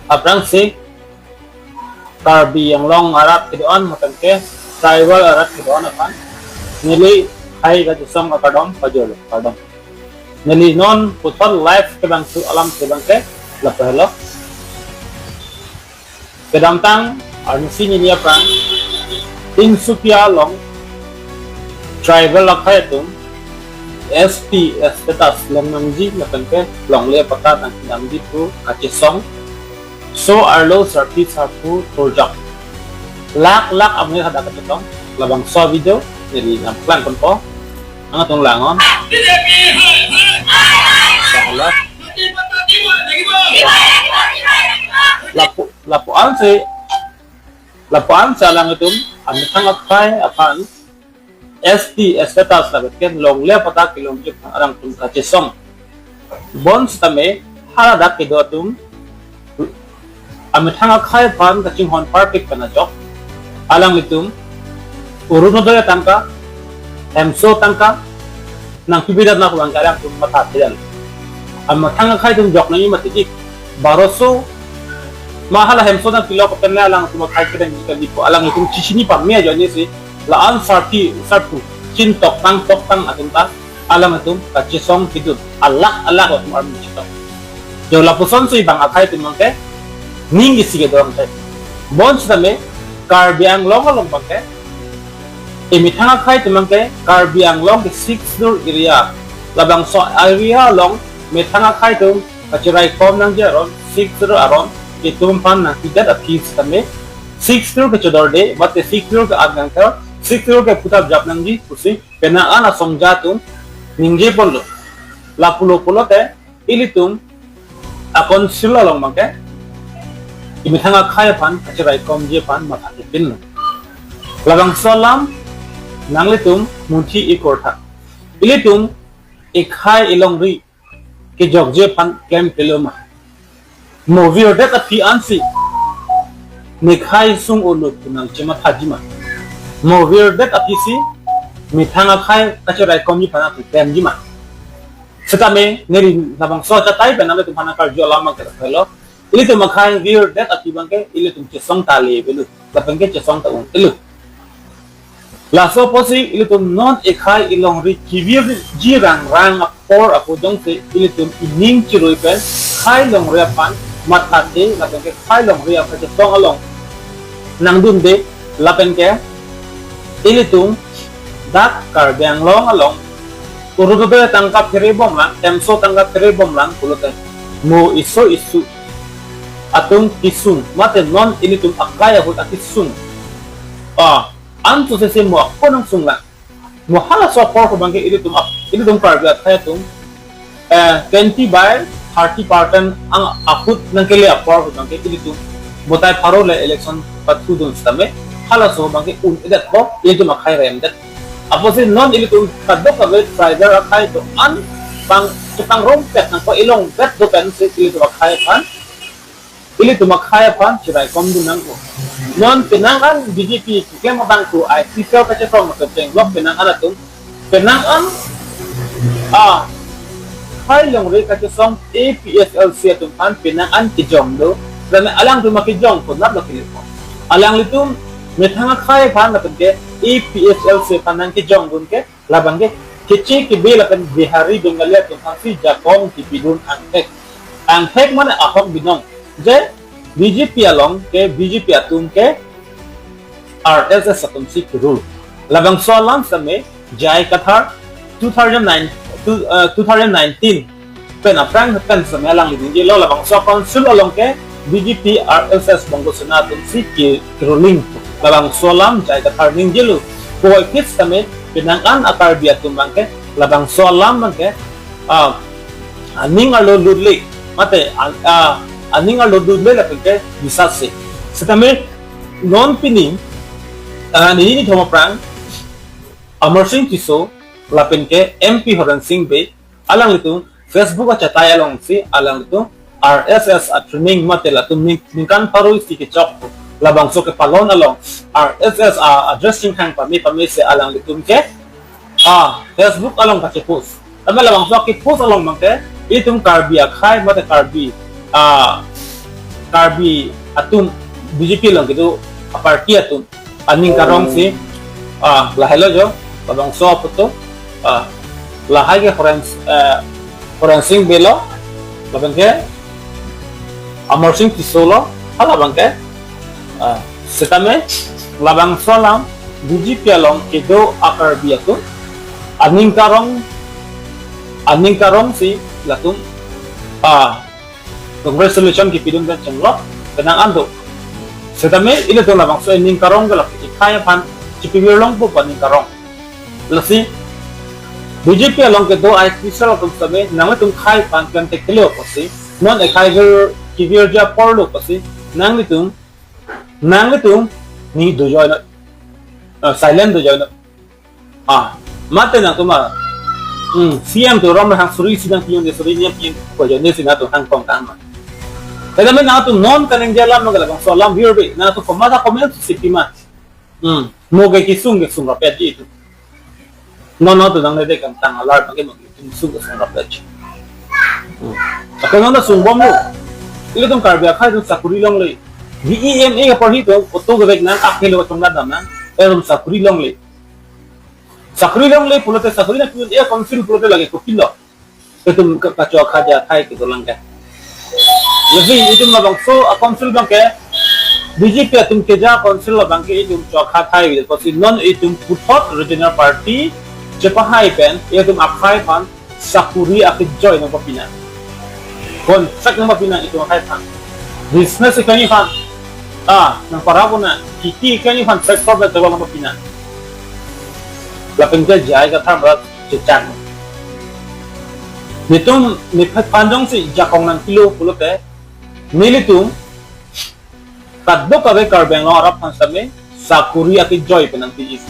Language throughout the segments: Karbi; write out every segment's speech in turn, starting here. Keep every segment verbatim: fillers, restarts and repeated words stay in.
Aphrangsi Karbi Anglong arat kedo-an mate ke tribal arat kedo-an aphan neli hai kachesong akardom pajolo, kardom. Neli non puthot live kevang thu alam si abang ke lapu helo. Kedamtang arnisi nini aphrang Tinsukia along tribal akhai atum S T status long nangji lapen ke longle patta nangji pu kachesong so arlo sarpi sarpo thurjak. Lak lak amonit hadak kachetong labangso video neli nangpaklang ponpo. Ang atung lang-on. Lapu, lapu-an si, lapu-an si alanglitum amethang akhai aphan S T status lapen ke longle patta kelongji aphan alangtum kachesong. Bonsitame haladak kedo atum amethang akhai aphan kachinghon parpik pen ajok alanglitum Orunodoi atangka, hemso atangka nangpipedet na pu abang ke alangtum matha thedam. Amethang akhai atum jok nangji mati dik. Baroso ma hala hemso nangpilok pen le alangtum akhai kedeng kali pu alanglitum chichini pame ajoine si la-an sarpi sarpo chin toktang toktang atum ta alanglitum kachesong kedun alak alak atum army chitong. Jo lapusonsi bang akhai atum abang ke ning isi kedo abang ke. Bonsitame Karbi Anglong along abang ke emethang akhai atum abang ke Karbi Anglong ke Sixth Schedule area labangso area along methang akhai atum kacheraikom nangji aron Sixth Schedule aron itum aphan nangpidet aphi sitame Sixth Schedule kechedorde mate Sixth Schedule ke-an nangkar Sixth Schedule ke putap jap nangji pusi penang an asongja atum ningje ponlo. Lapulo pulote ilitum a-council along abang ke emethang akhai aphan kacheraikomji aphan matha kepinlo. Labangso alam nanglitum munthi ikortha. Ilitum ekhai elongri kejokji aphan klemklelo ma? Mo virdet aphi ansi nekhai sung-o lut pu nangchemathaji ma? Mo virdet aphisi methang akhai kacheraikomji aphan atum klemji ma? Sitame neli labangso achatai pen nanglitum aphan nangkarju alam abang ke lapu helo. Ilitum akhai virdet aphi abang ke ilitum chesong ta le avelo lapen ke chesong ta un-elo. Laso apotsi ilitum non ekhai elongri kevirji rangrang apor apo jongsi ilitum ening chirui pen khei longri aphan mathathe lapen ke khei longri aphan chetong along nangdunde lapen ke ilitum dak Karbi Anglong along Orunodoi atangka phere bomlang, hemso atangka phere bomlang pulote mo iso isu atum kesung mate non ilitum akai ahut akesung a antu sese mo ako nangsunglang. Mo halaso apor pu abang ke ilitum ap-, ilitum Karbi akhai atum eh twenty by thirty percent ang ahut nangkele apor pu abang ke ilitum botai pharo le election pathudun sitame halaso abang ke un-edetpo, ilitum akhai remdet. Apotsi non ilitum kadokave tribal akhai do-an abang chepangrumpet nangpo, elongvet do pensi ilitum akhai aphan ilitum akhai aphan cheraikomdun nangpo. Non penang an B J P keklem abang tu I P L kachetong atum penglok penang an atum, penang an a khei longri kachesong A P H L C atum aphan penang an kejong do. Lapen alangtum akejong konatlo kelepo? Alanglitum methang akhai aphan lapen ke A P H L C aphan nangkejongdun ke labang ke Keche Kebe lapen Bihari Bengali atum aphansi jakong kepidun angthek. Angthek mane ahok binong. Je B J P along ke B J P atum ke R S S atumsi kerule. Labangso alam sitame J I Kathar two thousand nine, two, uh, two thousand nineteen pen aphrang pen sitame alangli ningjelo, labangso council along ke B J P R S S Bongo Sena atumsi ke-, keruling. Labangso alam J I Kathar ningjelo. Puvoiphit sitame penang an a-Karbi atum abang ke labangso alam abang ke, ah, aning arlo lutle mate an-, ah, aning arlo lutle lapen ke bisatsi. Sitame non pini, ah, nini nithom aphrang Amarsing Tisso lapen ke M P Horen Sing Bey alanglitum Facebook achatai alongsi alanglitum R S S a-training mate latum ning-, ningkan pharo isi kechok labangso kepalon along R S S a-address chingthang pame pamesi alanglitum ke, ah, Facebook along kachepost. Tame labangso kepost along abang ke itum Karbi akhai mate Karbi, ah, Karbi atum, B J P along kedo aparty atum aning karong si, ah, lahelo jo, labangso aputhak, ah, lahai ke Horen, eh, Horensing Bey lo, lapen ke Amarsing Tisso lo, halabang ke, ah, setame labangso alam B J P along kedo a-Karbi atum aning karong, aning karong si latum, ah, congratulation kipidun pen chenglok, penang an do. Setame ilitum labangso aning karong ke lake ikhai aphan chipivir longpo pu aning karong. Lasi B J P along kedo a-official atum setame nanglitum khei aphan klem thekthe lo pusi, non ikhai vir kivirji apor lo pusi, nanglitum, nanglitum ni dojoi non, ah, silent dojoi non. Ah, mate nangtum ma, hmm, C M atum ram hang suri si nangpi-un-e, suri ni pi-un-e, ko jo ne si nangtum hang kong kan ma. Tetapi nangtum non kaningje alam, nang labangso alam virbe, nangtum komat a-comment si pi ma. Hmm, mo ke kesung kesung rapet ji itum. Non non atum nangne de kangtang alar abang ke mo kesung kesung rapet ji. Hmm. Ako non atum sungbomlo. Ilitum Karbi akhai atum sakuri longle. B E M A apor hi atum auto kevek nang, akhai lo chongla dam nang, ilitum sakuri longle. Sakuri longle pulote, sakuri nangpi-un-e a-council pulote lake kopilo? Itum ka-, kachokha akhai kedo lang ke. Lasi itum labangso a-council abang ke, B J P atum keja council abang ke itum chokha akhai, pusi non itum puthot regional party chepahai pen itum akhai aphan sakuri akejoi nangpapinang. Contract nangpapinang itum akhai aphan. Business keklem aphan, ah, nangpara puna, kheti keklem aphan tractor betul nangpapinang. Lapen ke J I Kathar rat chechak. Netum, nephan jongsi jakong nangpilo pulote, nelitum kadokave Karbi Anglong arat aphan setame sakuri akejoi pen nangpiji.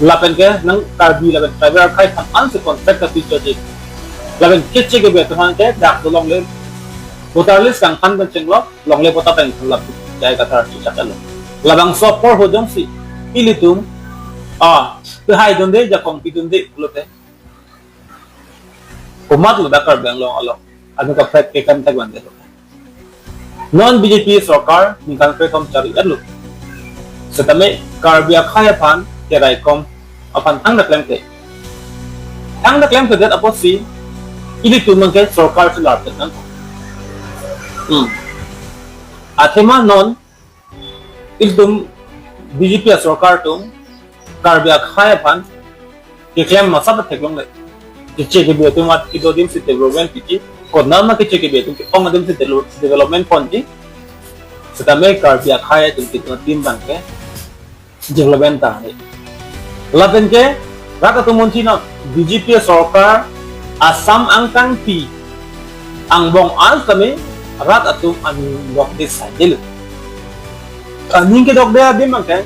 Lapen ke nang Karbi lapen tribal akhai aphan ansi contract kapiji. Lapen keche kebe atum aphan ke dak dolongle voter list kangthan pen chenglok, longle patta pen khanlap, J I Kathar chechak lo. Labangso apor ho jongsi ilitum, ah, kehaidunde, jakong pidunde pulote, komatlo dak Karbi Anglong along anut kaprek kekan thek vande lo? Non B J P sorkar ningkan kre-kethom chari-et lo. Setame Karbi akhai aphan keraikom aphan thangta klemkle. Thangta klemkledet apotsi ilitum abang ke sorkar chelarpet nang. Hmm. Athema non ilitum B J P asorkar atum Karbi akhai aphan keklem masat theklongle. Keche kebe atum at kedo adim si development piji, konat ma keche kebe atum ke-ong adim si develop-, development ponji. Setame Karbi akhai atum kedo adim abang ke development ta ni. Lapen ke rat atum munthi non, B J P sorkar Assam angkangpi angbong an setame rat atum aning dokde saidil. Aning kedokde adim abang ke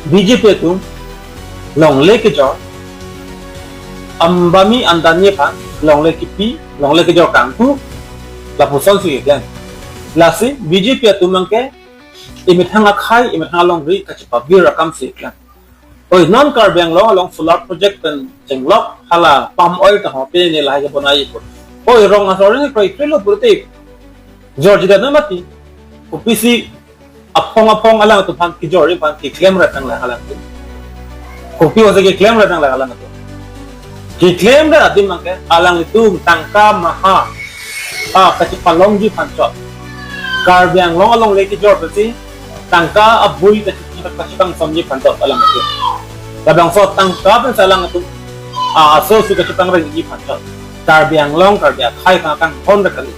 B J P atum longle kejor, Ambani Adani aphan longle kipi, longle kejor kangpu, lapuson si keklem. Lasi B J P atum abang ke imethang akhai, imethang alongri kachepavir akam si keklem. Oi, non Karbi Anglong along solar project pen chenglok, hala palm oil ta ho, pine lahai ke bonai ipot. Oi, rong asor ni kroi kroi lo pulote jorji da na mati. Kopisi aphong aphong alanglitum aphan kejor aphan keklem ra tanglo alangtum. Kopi ose keklem ra tanglo alangtum. Keklem ra adim abang ke alanglitum tangka maha, ah, kachepalongji aphan chot. Karbi Anglong alongle kejor pensi tangka abui kache-, kachepangsomji aphan chot alanglitum. Labangso tangka pensi alanglitum, ah, aso su kachepangrengji aphan chot. Karbi Anglong, Karbi akhai aphan kanghon ra kali.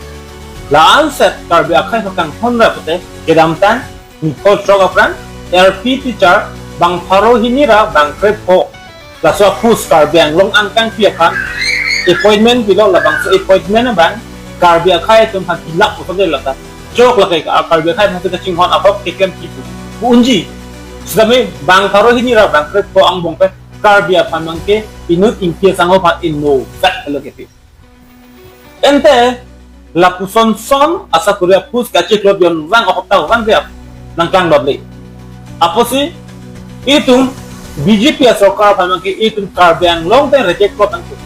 La-anset Karbi akhai aphan kanghon ra pute kedamtang niphai throk aphrang L P teacher bang pharo hini ra bang krepho, laso a-post Karbi Anglong angkangpi aphan appointment pilo, labangso appointment abang Karbi akhai atum aphan pilak puson de lata. Chok lake ka Karbi akhai aphan kachinghon ahok keklem kipu pu unji. Setame bang pharo hini ra bang krepho angbong pen Karbi aphan abang ke inut ingti asangho aphan inno vet lo kepi. Ante lapuson son asakuri a-post kacheklot yon vang ahok ta vang dia nangklang dot le. Apotsi itum B J P asorkar aphan abang ke itum Karbi Anglong pen reject klot nangpo.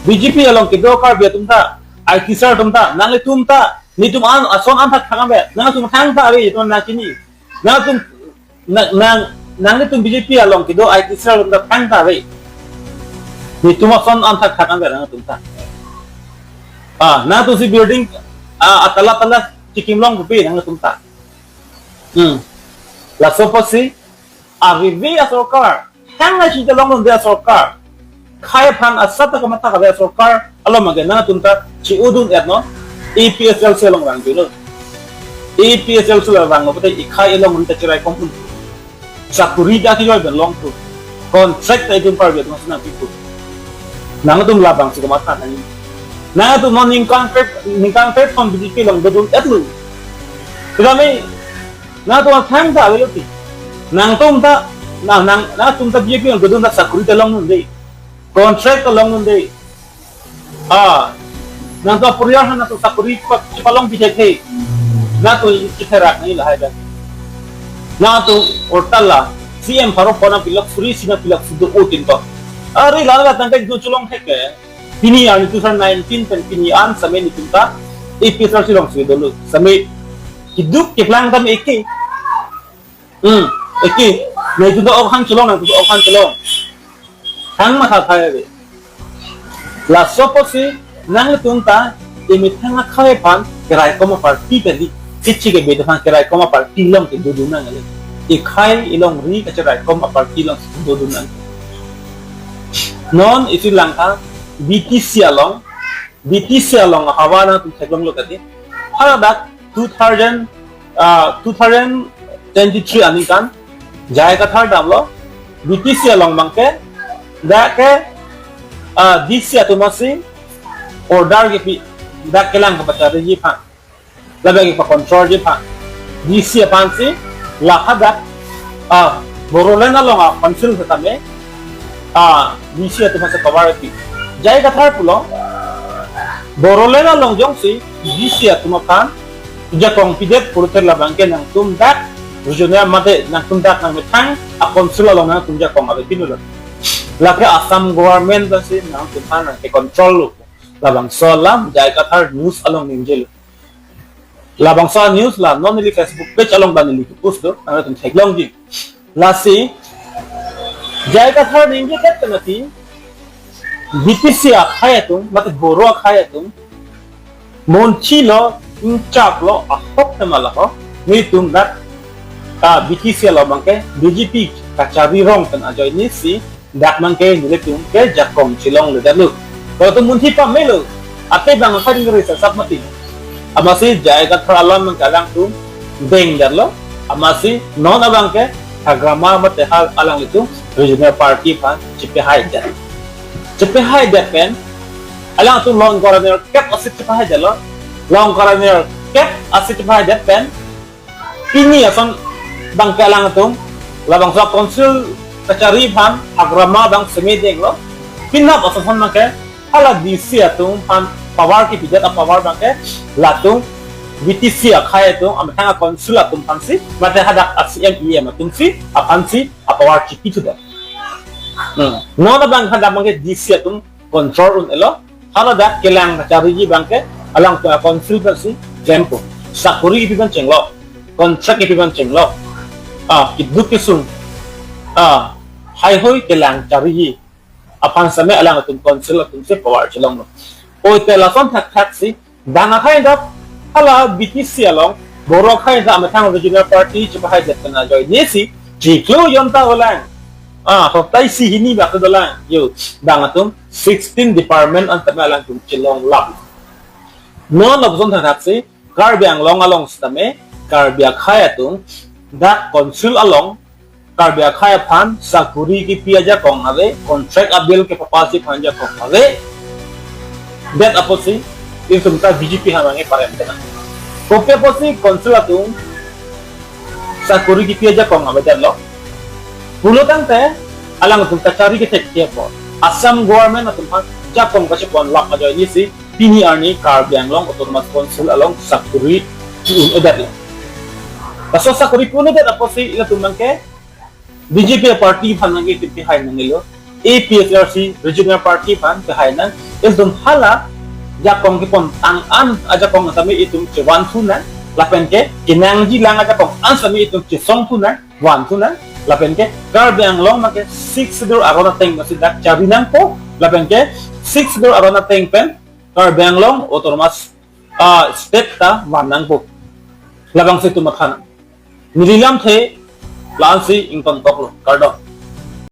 B J P along kedo Karbi atum ta, I T sir atum ta, nanglitum ta Netum an ason an thakthak anvet. Nangtum thangta ave, netum nangkini. Nangtum nang nang nanglitum B J P along kedo I T cell along ta thangta ave. Netum ason an thakthak anvet nangtum ta. Ah, nangtum si building, ah, atala tala chikimlong kopi nangtum ta. Hmm. Laso apotsi, avivi asorkar, hang ashi jalong nonde asorkar, khei aphan asat ta kamatha kave asorkar along abangke nangtum ta chi-udun-etnon, A P H L C along vangjunon. A P H L C along vanglo pute ikhei alongri ta cheraikom un. Sakuri ta kejoi pen longthu. Contract ta itum Karbi atum si nangpithu. Nangtum labangsi kamatha nangji. Nangtum non ningkan pep, ningkan pep kon B J P along dodun-etlo. Tetapi nangtum thangta avelo ti. Nangtum ta, nang, nang, nangtum ta B J P along dodun ta sakuri ta longnunde. Contract ta longnunde. Ah, nangtum aporiar aphan nangtum sakuri pa, chepalongpi thekthe. Nangtum chetherak nangji lahai abang. Nangtum ortala, C M pharo pharo nangpilok suri isi nangpilok sudu utin to. Are lala tangka itum chelong thek ke. Pini arni two thousand nineteen pen pini an same netum ta A P H L C alongsi dolo. Same keduk keplang tame eke. Hmm, eke. Netum ta ok hang chelong, nangtum ta ok hang chelong. Thang matha thai ave. Laso apotsi nangtum ta emethang akhei aphan keraikom aparty kali. Kichi ke beda aphan keraikom aparty along kedodun nangji. Ikhei alongri kacheraikom aparty along dodun nang. Non isi langkha B T C along, B T C along ahavar nangtum theklonglo kati. Hadak two thousand, ah, two thousand twenty-three aningkan J I Kathar damlo, B T C along abangke, dak ke, ah, D C atum asi order kepi, dak kelang kepachariji aphan. Labang kepa-controlji aphan. D C aphansi la hadak, ah, Bodoland along a-council setame, ah, D C atum aphansi power pi. J I Kathar pulo, Bodoland along jongsi D C atum aphan jakong pidet pulote labangke nangtum dak regional mate nangtum dak nangmethang a-council along nangtum jakong ave pinulo. Lake Assam government si nangtum aphan nangke-control lo. Labangso alam J I Kathar news along ningjelo. Labangso news la non neli Facebook page along ta neli post do, nangtum theklongji. Lasi J I Kathar ningje ket penati B T C akhei atum, mate Boro akhei atum, monthi lo, ingchap lo, ahok tema laho, netum dak, ah, B T C along abangke B J P kachari rong pen ajoine si, dak abangke nelitum ke jakong chelongledetlo. Kalau tu munthi pamelo, ate bang akhei ring ri sasap mati. Amatsi J I Kathar alam abangke alangtum dengdetlo. Amatsi non abangke Hagrama mate ha alanglitum regional party aphan chepehaidet. Chepehaidet pen alangtum long karaner kep asi chepehaidetlo. Long karaner kep asi chepehaidet pen pini ason abangke alangtum labangso council kachari aphan Hagrama abang semedenglo. Penap ason abangke hala D C atum aphan power kepidet a-power abangke latum B T C akhei atum amethang a-council atum aphansi mate hadak a-C M E M atumsi aphansi a-power chipithudet. Hmm. Non abang hadak abangke D C atum control un-elo. Hala dak kelang kachariji abangke alangtum a-council pensi klempo. Sakuri kepi pen chenglo. Contract kepi pen chenglo. Ah, keduk kesung. Ah, heihui kelang chariji aphan same alangtum council atumsi power chelonglo. Oi te lason thakthaksi, bang akhei dak, hala B T C along, Boro akhei dak amethang regional party chepehaidet pen ajoine si, chiklo jonta dolang. Ah, hotai si hini bak dolang. Yo, bang atum sixteen department an tame alangtum chelonglap. Non lapuson thakthaksi, Karbi Anglong along setame, Karbi akhei atum, dak council along, Karbi akhei aphan sakuri kepi ajakong ave, contract a-bill kepapasi aphan jakong ave. Det apotsi, itum ta B J P aphan nangparem tena. Kopi apotsi council atum sakuri kepi ajakong avedetlo pulo tangte, alangtum kachari kethek kepo. Assam government atum aphan jakong kacheponlap ajoine si, pini arni Karbi Anglong Autonomous Council along sakuri pi-un-edetlo. Laso sakuri pi-un-edet apotsi ilitum abangke B J P party aphan nangkepehai nangjilo. A P H L C regional party aphan pehai nang. Itum hala jakong kepon tang an ajakong tame itum chevan thu nang, lapen ke kenangji lang ajakong an tame itum chesong thu nang, van thu nang, lapen ke Karbi Anglong make Sixth Schedule aron ateng masi dak chavi nangpo, lapen ke Sixth Schedule aron ateng pen Karbi Anglong Autonomous, ah, State ta van nangpo. Labangsi itum matha nang. Neli lamthe la-ansi ingtonkoklo. Kardom.